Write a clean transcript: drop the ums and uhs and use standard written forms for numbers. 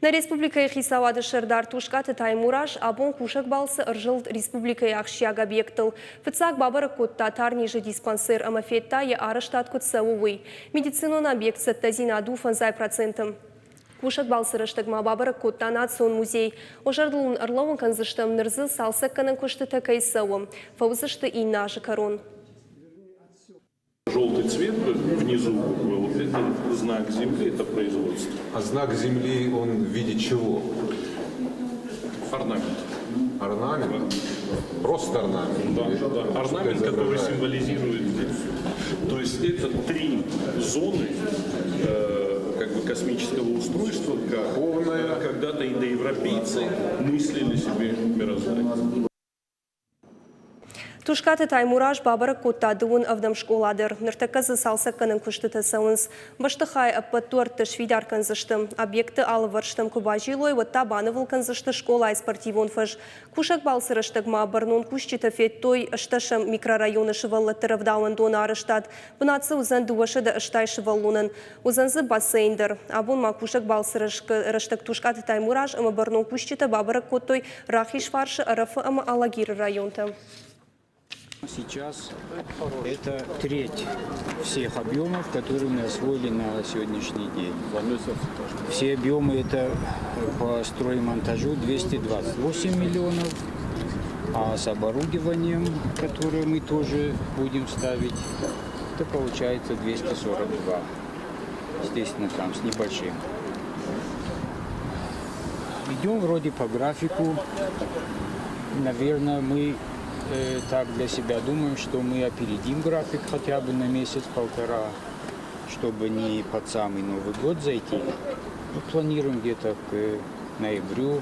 Нӕ республикӕйы хицауады сӕрдар Тускъаты Таймураз абон кусӕг балцы ӕрзылд республикӕйы ахсджиаг объекттыл. Фыццаг бабӕрӕг кодта тарнизы диспансер ӕмӕ федта, йӕ арӕзтад куыд цӕуы, уый. Медицинон объект цӕттӕдзинад у 5%. Кусӕг балцы рӕстӕг ма бабӕрӕг кодта национ музей. Уӕ зӕрдыл уын ӕрлӕууын кӕндзыстӕм, ныр дзы цалцӕггӕнӕн куыстытӕ кӕй цӕуы. Фӕуыдзысты иннӕ азы кӕрон. Желтый цвет внизу был, это знак земли, это производство. А знак земли, он в виде чего? Орнамент. Орнамент? Просто орнамент? Да. Орнамент, который символизирует То есть это три зоны как бы космического устройства, как когда-то индоевропейцы мыслили себе мироздание. Тускъаты Таймураз бабӕрӕг кодта дыууын ӕвдӕм скъола дӕр. Ныртӕккӕ дзы цалцӕггӕнӕн куыстытӕ цӕуынц. Бӕстыхайы ӕппӕт дуӕртты сфидар кӕндзысты. Объекты алывӕрстӕм куы базилой, уӕд та банывыл кӕндзысты скъолайы спортивон фӕз. Кусӕг балцы рӕстӕг ма бӕрнон кусджытӕ федтой ӕстӕсӕм микрорайоны сывӕллӕтты рӕвдауӕндоны арӕзтад. Бынат дзы уыдзӕн 280 сывӕллонӕн. Уыдзӕн дзы бассейн дӕр. Абон ма кусӕг балцы рӕстӕг Тускъаты Таймураз ӕмӕ бӕрнон кусджытӕ бабӕрӕг кодтой Рахизфарсы, Ӕрӕфы ӕмӕ Алагиры районтӕ. Сейчас это треть всех объемов, которые мы освоили на сегодняшний день. Все объемы это по строймонтажу 228 миллионов, а с оборудованием, которое мы тоже будем ставить, это получается 242. Естественно, там с небольшим. Идем вроде по графику. Наверное, мы так для себя думаем, что мы опередим график хотя бы на месяц-полтора, чтобы не под самый Новый год зайти. Мы планируем где-то к ноябрю.